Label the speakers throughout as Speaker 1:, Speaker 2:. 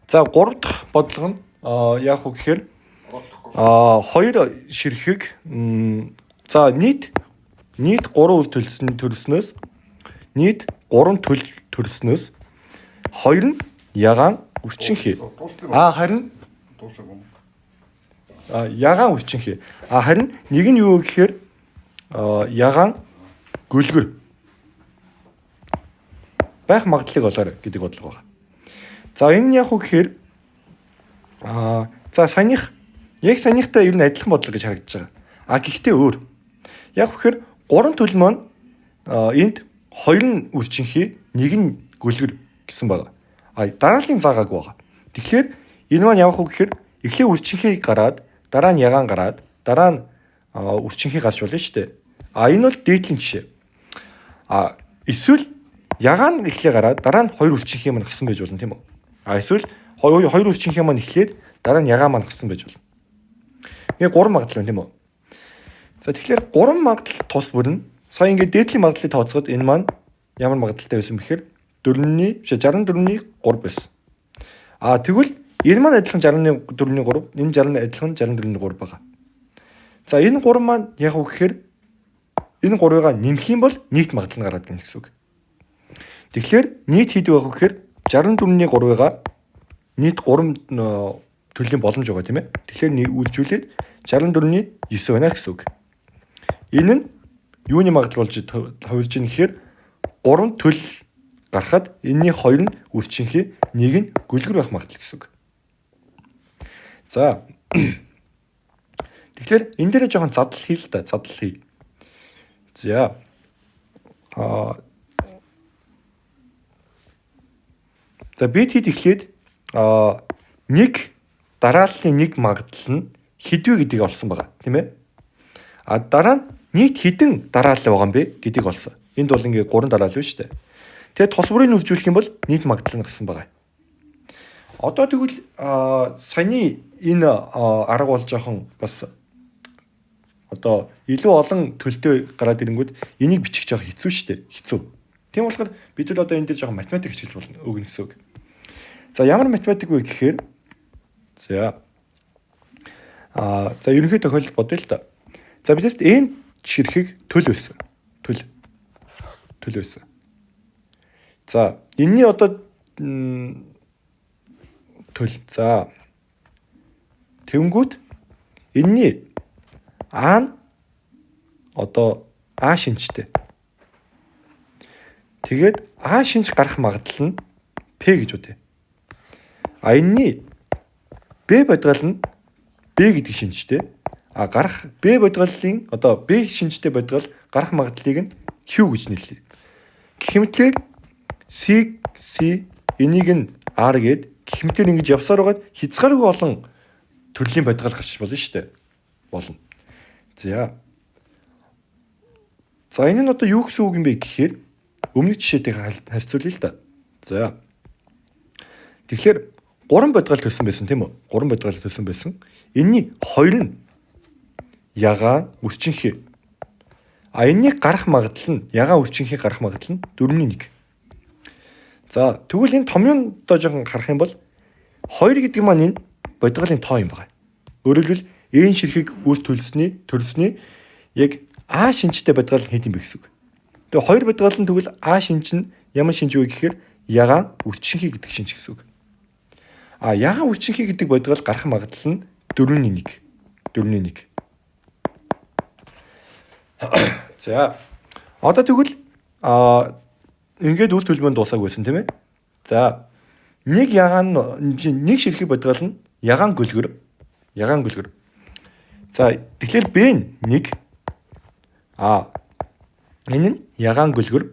Speaker 1: За, 3 дахь бодлого нь яах вэ гэхээр хоёр ширхэг, за, нийт 3 үр төлсөн төрснөөс, нийт 3 төл төрснөөс хоёр нь ягаан үрчинхий. А харин ягаан үрчинхий. А харин нэг нь юу гэхээр ягаан гөлгөр байх магадлалыг олоорой гэдэг бодлого байна. За, энэ нь яг уу гэхээр за, саяных яг саяныхтай ер нь адилхан бодлого гэж харагдаж байгаа. А гэхдээ өөр. Яг гэхээр 3 төл маань энд хоёр нь үрчинхий, нэг нь гөлгөр гэсэн байгаа. А дарааллын заагаагүй байгаа. Тэгэхээр энэ маань явах уу гэхээр эхлээ үрчинхий гараад, дараа нь ягаан гараад, дараа нь үрчинхий гарч болно шүү дээ. А энэ бол дээдлийн жишээ. А эсвэл ягаан эхлээ гараад, дараа нь хоёр үрчинхий маань гарсан байж болно, тийм үү? А эсвэл хоёр үрчинхий маань эхлээд, дараа нь ягаан маань гарсан байж болно. Ингээ гурван магадлал байна, тийм үү? За, тэгэхээр гурван магадлал тус бүрнэ. Сая ингээ дээдлийн магадлалыг тооцоход энэ маань ямар магадлалтай байсан бэхээр 4-ний биш, 64-ний 3 байсан. А тэгвэл энэ маань адилхан 64-ний 3, энэ 60 адилхан 64-ний 3 байгаа. За, энэ 3 маань яг уу гэхээр энэ 3-ыг нэмэх юм бол нийт магадлал нь гараад ирнэ гэсэн үг. Тэгэхээр нийт хэд байх вэ гэхээр 64-ний 3-ыг нийт 3 төрлийн боломж байгаа, тийм ээ. Тэгэхээр нэг үржүүлээд 64-ний 9 байна гэсэн үг. Энэ нь юуны магадлал болж хувирж ийн гэхээр 3 төл гарахад энэний 2 нь үрчинхий, нэг нь гөлгөр байх магадлал гэсэн үг. За, тэгэхээр энэ дээр жоохон задал хий л да, задал хий. За, за, бид хэд эхлээд нэг дарааллын нэг магадлал нь хэд вэ гэдгийг олсон байгаа, тийм ээ. А дараа нь нийт хэдэн дараалал байгаа юм бэ гэдгийг олсон. Энд бол ингээ 3 дараалал байна шүү дээ. Тэгээд тус бүрийг үржүүлэх юм бол нийт магадлал нь гарсан байгаа. Одоо тэгвэл саяны энэ арга бол жоохон бас одоо илүү олон төлтөө гараад ирэнгүүт энийг бичих жоох хэцүү шүү дээ. Хэцүү. Тийм болохоор бид нар одоо энэ дээр жоохон математик хичээлж болно өгнө гэсэн үг. За, ямар математик вэ гэхээр за за ерөнхий тохиолдол бодъё л да. За, бидээс энэ ширхэг төл байсан. Төл. Төл байсан. За, энэний одоо төл. За, тэнгүүт энэний А нь одоо А шинжтэй. Тэгээд А шинж гарах магадлал нь П гэж бодъё. А энэний Б бодгал нь Б гэдэг шинжтэй. А гарах Б бодгалын одоо Б шинжтэй бодгал гарах магадлалыг нь Q гэж нэрлэе. Гэх мэтлээр C C энийг нь R гээд гэх мэтлээр ингэж явсаар байгаад хязгааргүй олон төрлийн бодгал гарч болно шүү дээ. Болно. За. За, энэ нь одоо юу гэсэн үг юм бэ гэхээр өмнөх жишээтэй харьцуулъя л да. За. Тэгэхээр 3 бодгал төлсөн байсан, тийм үү? 3 бодгал төлсөн байсан. Энэний 2 нь ягаан үрчинхий. А энэний гарах магадлал нь, ягаан үрчинхий гарах магадлал нь 4-ний 1. За, тэгвэл энэ томьёонд одоо жоохон харах юм бол 2 гэдэг маань энэ бодгалын тоо юм байна. Өөрөөр хэлбэл энэ ширхэг үр төлсний яг А шинжтэй бодгал нь хэд юм бэ гэсэн үг. Тэгээ 2 бодгал нь тэгвэл А шинж нь ямар шинж вэ гэхээр ягаан үрчинхий гэдэг шинж гэсэн үг. А ягаан үрчинхий гэдэг бодгал гарах магадлал нь 4-ний 1. 4-ний 1. За, одоо тэгвэл ингээд үр төлбөнд дуусаагүй байсан, тийм ээ. За, нэг ягаан нэг ширхэг бодгал нь ягаан гөлгөр. Ягаан гөлгөр. За, тэгэхээр Б нь 1. А энэ нь ягаан гөлгөр.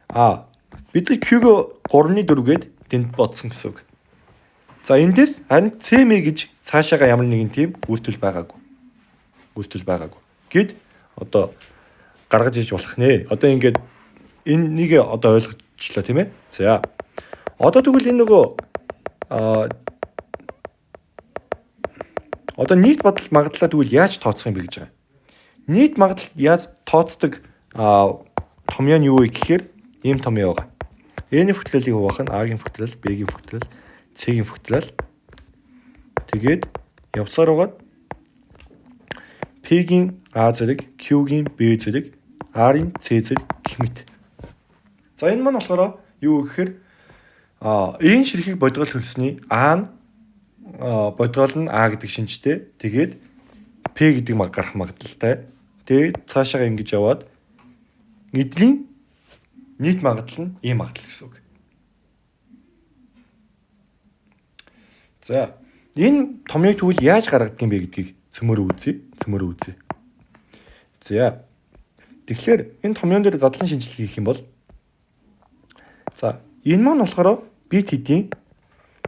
Speaker 1: А бид нар Q-г 3-ны 4 гээд тэнд бодсон гэсэн үг. За, эндээс харин CM гэж цаашаага ямар нэгэн тийм үр төл байгаагүй. Үр төл байгаагүй. Гэд одоо гаргаж иж болох нэ. Одоо ингээд энэ нэг одоо ойлгочлоо, тийм ээ. За. Одоо тэгвэл энэ нөгөө одоо нийт бодол магадлалаа тэгвэл яаж тооцох юм бэ гэж байгаа. Нийт магадлал яаж тооцдог томьёо нь юу вэ гэхээр ийм томьёо байгаа. N-ийн факториалыг хуваах нь A-гийн факториал, B-гийн факториал, C-гийн факториал. Тэгээд явсаар байгаад P-гийн A зэрэг, Q-гийн B зэрэг, R-ын C зэрэг гэх мэт. За энэ маань болохоор юу гэхээр энэ ширхэг бодгол хөрсний А нь бодгол нь А гэдэг шинжтэй. Тэгээд P гэдэг гарах магадлалтай. Тэгээд цаашаа ингэж яваад эдний нийт магадлал нь ийм магадлал гэсэн үг. За энэ томьёог тэгвэл яаж гаргадаг юм бэ гэдгийг цөмөр үзье. Цөмөр үзье. За тэгэхээр энэ томьёон дээр задлан шинжилгээ хийх юм бол за энэ маань болохоор бит хэдийн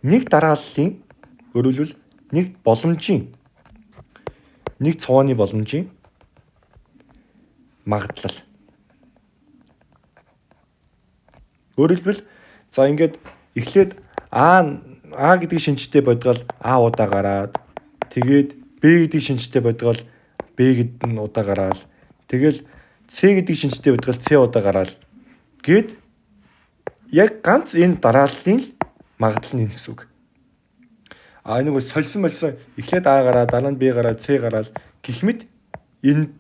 Speaker 1: нэг дарааллын, өөрөөр хэлбэл нэг боломжийн, нэг цооны боломжийн магадлал. Өөрөөр хэлбэл за ингээд эхлээд А гэдэг шинжтэй бодгол А удаа гараад, тэгээд Б гэдэг шинжтэй бодгол Б гэдэг нь удаа гараад, тэгэл С гэдэг шинжтэй бодгол С удаа гараад гээд яг ганц энэ дарааллын л магадлал нь энэ гэсэн үг. А энэ нөгөө сольсон болсон эхлээд А гараад, дараа нь Б гараад, С гараад гэх мэт энэ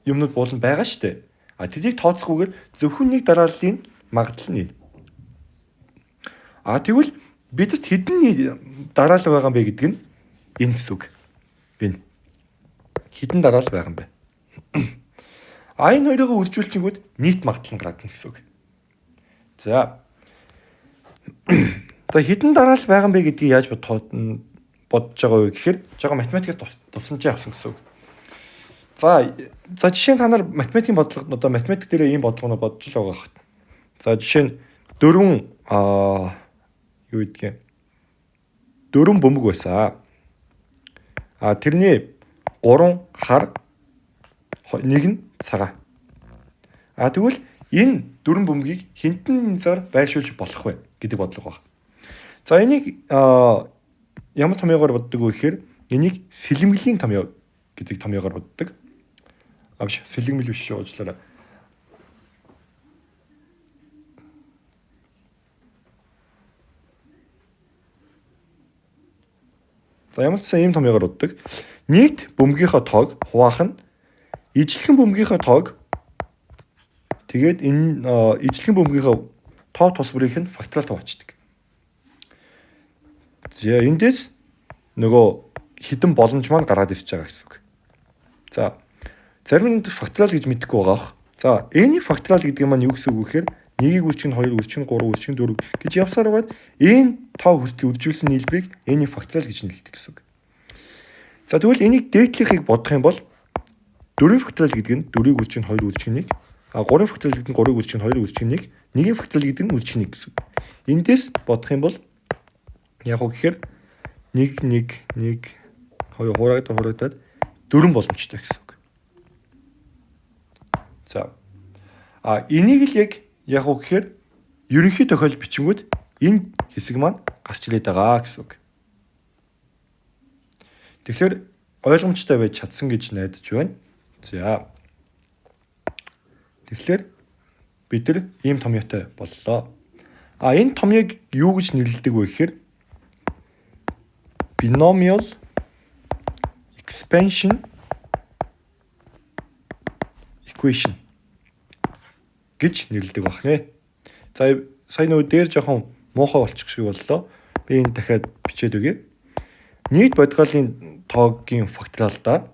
Speaker 1: юмнууд буулан байгаа шүү дээ. А тэдийг тооцохгүйгээр зөвхөн нэг дарааллын магадлал нь энэ. А тэгвэл бидэрт хэдэн дараалал байгаа юм бэ гэдэг нь энэ гэсэн үг. Энэ хэдэн дараалал байгаа юм бэ? А энэ хоёрыг үржүүлчихэнгүүт нийт магадлал нь гараад ирнэ гэсэн үг. За. За хэдэн дараалал байгаа юм бэ гэдгийг яаж бодож байгаа вэ гэхээр жоо математикаас тусламжаа авсан гэсэн үг. За за жишээ нь та нар математикийн бодлого, одоо математик дээр ийм бодлогоноо бодож л байгаа хэрэг. За жишээ нь дөрвөн юу гэдгийг дөрвөн бөмбөг байсан. А тэрний 3 хар, нэг нь цагаан. А тэгвэл энэ дөрвөн бөмбөгийг хинтэн зар байршуулж болох вэ гэдэг бодлого байна. За энийг ямар томьёогоор боддог вэ гэхээр энийг сэлэмгэлийн томьёо гэдэг томьёогоор боддог. А биш, сэлэмгэл биш шүү, уучлаарай. За ямар ч сан ийм томьёогоор боддог. Нийт бөмбөгийнхөө тоог хуваах нь ижлэхэн бөмбөгийнхөө тоог, тэгээд энэ ижлэхэн бөмбөгийнхөө тоо тус бүрийнх нь факториал хуваачдаг. За эндээс нөгөө хідэн боломж маань гараад ирж байгаа гэсэн үг. За зарим нь факториал гэж мэдэхгүй байгаа бох. За n-ийн факториал гэдэг маань юу гэсэн үг вэ гэхээр 1-ийг үлчих нь 2, үлчих нь 3, үлчих нь 4 гэж явсаар байгаад n тоо хүртэл үржүүлсэн нийлбэрийг n-ийн факториал гэж нэрлэдэг гэсэн үг. За тэгвэл энийг дээдлийнхийг бодох юм бол 4-ийн факториал гэдэг нь 4-ийг үлчих нь 2, үлчих нь 1. А 3-ын факториал гэдэг нь 3-ыг үлчих нь 2, үлчих нь 1. 1-ийн факториал гэдэг нь үлчих нь 1 гэсэн үг. Эндээс бодох юм бол яг уу гэхээр 1 1 1 2 хураагдаад 4 боломжтой гэсэн үг. За а энийг л яг уу гэхээр ерөнхий тохиолдол бичингүүд энэ хэсэг маань гарч ирээд байгаа гэсэн үг. Тэгэхээр ойлгомжтой байж чадсан гэж найдаж байна. За. Тэгэхээр бид нар ийм томьёотой боллоо. А энэ томьёог юу гэж нэрлэдэг вэ гэхээр binomial expansion equation гэж нэрлэдэг байна. За сая нөгөө дээр жоохон муухай болчих шиг боллоо. Би энэ дахиад бичээд өгье. Нийт бодгалын тоогийн факториалдаа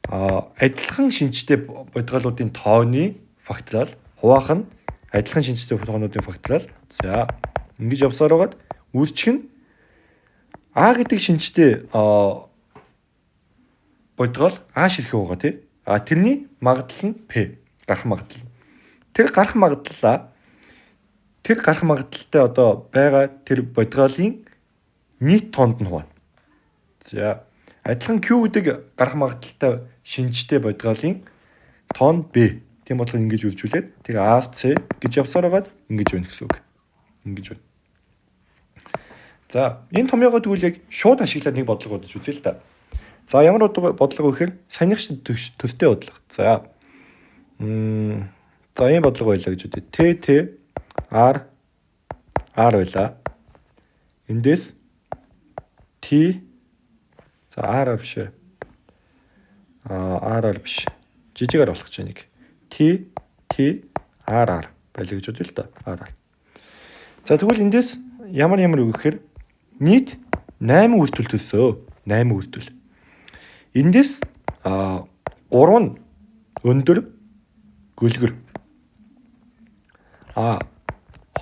Speaker 1: адилхан шинжтэй бодгалуудын тооны факториал хуваах нь адилхан шинжтэй тоонуудын факториал. За ингэж явсаар байгаад үржих нь А гэдэг шинжтэй бодгол А ширхэг байгаа тий. А тэрний магадлал нь П гарах магадлал. Тэр гарах магадлалаа тэр гарах магадлалтай одоо байгаа тэр бодгалын нийт тоонд нь хуваана. За адилхан Q гэдэг гарах магадлалтай шинжтэй бодгалын тоон B. Тийм болохоор ингэж үржүүлээд тэгээ A, C гэж явсаар байгаад ингэж байна гэсэн үг. Ингэж байна. За энэ томьёогоо тэгвэл яг шууд ашиглаад нэг бодлого бодож үзье л та. За ямар бодлого вэ гэхээр саяных шиг төстэй бодлого. За за ийм бодлого байлаа гэж үзье. Т Т R R байлаа. Эндээс T за R R биш ээ. А R R биш. Жижигээр болох гэж нэг. T T R R байлаа гэж бодъё л доо. R R. За тэгвэл эндээс ямар ямар үг гэхээр нийт 8 үйлдэл төлсөө. 8 үйлдэл. Эндээс 3 нь өндөр гөлгөр. А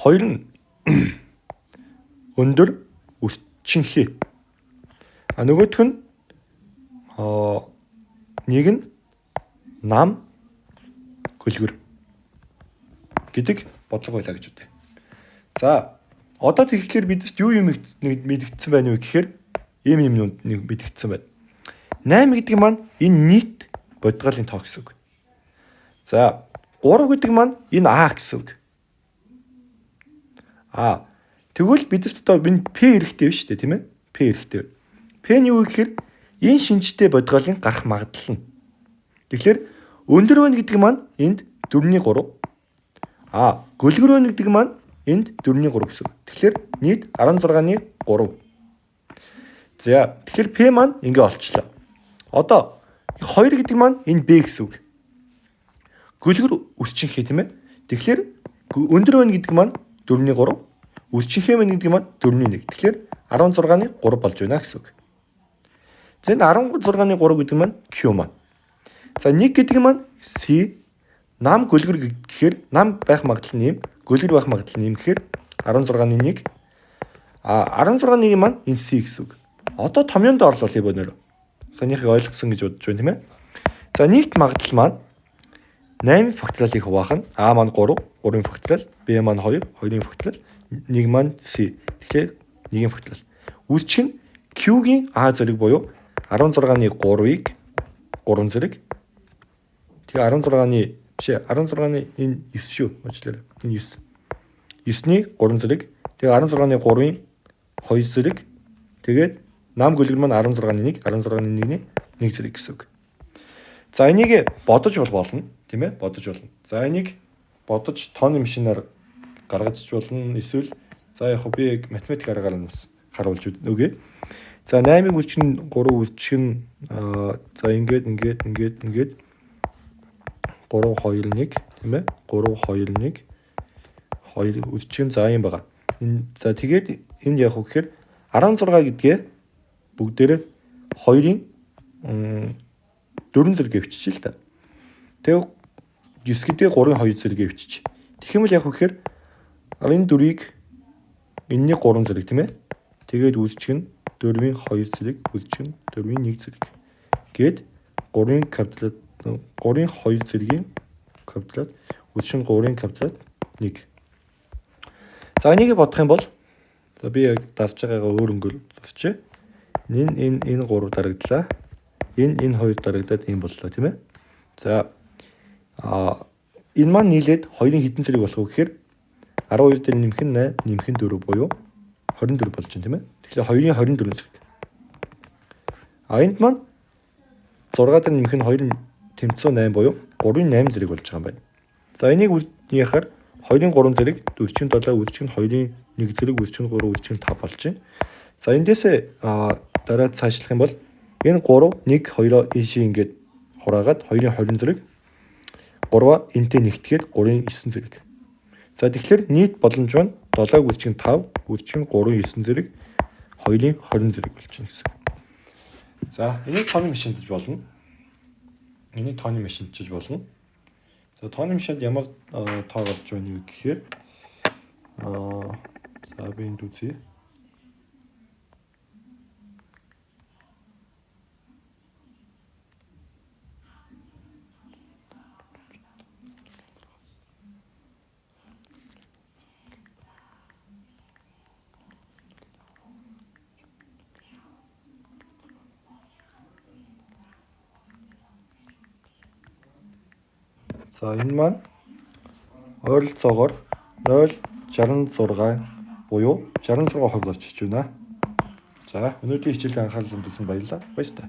Speaker 1: 2 нь өндөр үрчинхий. А нөгөөх нь нэг нь нам гөлгөр гэдэг бодлого байлаа гэж үзье. За одоо тэгэхээр бидэрт юу юм мэдэгдсэн байна вэ гэхээр ийм юм нэг мэдэгдсэн байна. 8 гэдэг маань энэ нийт бодгалын тоо гэсэн үг. За 3 гэдэг маань энэ А гэсэн үг. А тэгвэл бидэрт одоо энэ П эрэхтэй биш үү тийм ээ? П эрэхтэй. П нь юу гэхээр энэ шинжтэй бодгалын гарах магадлал нь. Тэгэхээр өндөр байна гэдэг маань энд 4-ний 3. А гөлгөр байна гэдэг маань энд 4-ний 3 гэсэн үг. Тэгэхээр нийт 16-ны 3. За тэгэхээр П маань ингээ олчлоо. Одоо 2 гэдэг маань энэ Б гэсэн үг. Гөлгөр үрчинхээ тийм ээ. Тэгэхээр өндөр байна гэдэг маань 4-ний 3, үрчинхээ байна гэдэг маань 4-ний 1. Тэгэхээр 16-ны 3 болж байна гэсэн үг. За энэ 16-ны 3 гэдэг маань Q маань. За 1 гэдэг маань C, нам гөлгөр гэхээр нам байх магадлал нь ийм, гөлгөр байх магадлал нь ийм гэхээр 16-ны 1. А 16-ны 1 маань энэ C гэсэн үг. Одоо томьёонд орлуулъя боноор. Санийхыг ойлгосон гэж бодож байна тийм ээ. За нийт магадлал маань 8 факториалыг хуваах нь А маань 3, 3-ын факториал, Б маань 2, 2-ын факториал, 1 маань C. Тэгэхээр 1-ийн факториал. Үйлчих нь Q-гийн А зэрэг буюу 16-ны 3-ыг 3 зэрэг. Тэгээ 16-ны биш 16-ны энэ 9 шүү. Уучлаарай. Энэ 9. 9-ний 3 зэрэг. Тэгээ 16-ны 3-ын 2 зэрэг. Тэгээд нам гөлгөр маань 16-ны 1, 16-ны 1-ний 1 зэрэг гэсэн үг. За энийг бодож бол болно, тийм ээ? Бодож болно. За энийг бодож тооны машинаар гаргаж болно. Эсвэл за яг хөө би яг математик аргаар нь бас харуулж өгье. За 8-ыг үлчин 3 үлчин за ингээд ингээд ингээд ингээд 3 2 1 тийм ээ? 3 2 1 2 үлчин за юм байгаа. Энэ за тэгээд энд яг хөө гэхээр 16 гэдгээ бүгдээрээ 2-ын 4 зэрэг өвчиж л та. Тэгээ 9 гэдгээ 3-ын 2 зэрэг өвчиж. Тэгэх юм бол яг вэхээр энэ 4-ийг энэний 3 зэрэг тийм ээ. Тэгээд үйлчих нь 4-ийн 2 зэрэг, үйлчих нь 4-ийн 1 зэрэг. Гээд 3-ын квадрат 3-ын 2 зэргийн квадрат үйлчих нь 3-ын квадрат 1. За энийг бодох юм бол за би яг дарж байгаагаа өөр өнгөөр зурчээ. Энэ энэ энэ 3 дарагдлаа. Энэ энэ 2 дарагдаад ийм боллоо тийм ээ. За энэ маань нийлээд 2-ын хэдэн зэрэг болох вэ гэхээр 12 дээр нэмэх нь 8, нэмэх нь 4 буюу 24 болж байна тийм ээ. Тэгэхээр 2-ын 24 зэрэг. А энд маань 6 дээр нэмэх нь 2 тэмцүү 8 буюу 3-ын 8 зэрэг болж байгаа юм байна. За энийг үлднийхээр 2-ын 3 зэрэг, 4-ийн 7, 4-ийн 2-ын 1 зэрэг, 4-ийн 3, 4-ийн 5 болж байна. За эндээсээ дараа цаашлах юм бол энэ 3 1 2-оо ийшээ ингээд хураагаад 2-ын 20 зэрэг 3-аа энтэй нэгтгэхэд 3-ын 9 зэрэг. За тэгэхээр нийт боломж маань 7 гүлчин 5 гүлчин 3-ын 9 зэрэг 2-ын 20 зэрэг болж байна гэсэн. За энийг тооны машиндж болно. Энийг тооны машиндчиж болно. За тооны машинд ямар тоо гарч байна вэ гэхээр за би энд үзье. За энэ маань ойролцоогоор 0.66 буюу 66% гарч ирж байна. За өнөөдрийн хичээлээ анхаарал хандуулсанд баярлалаа. Баяртай.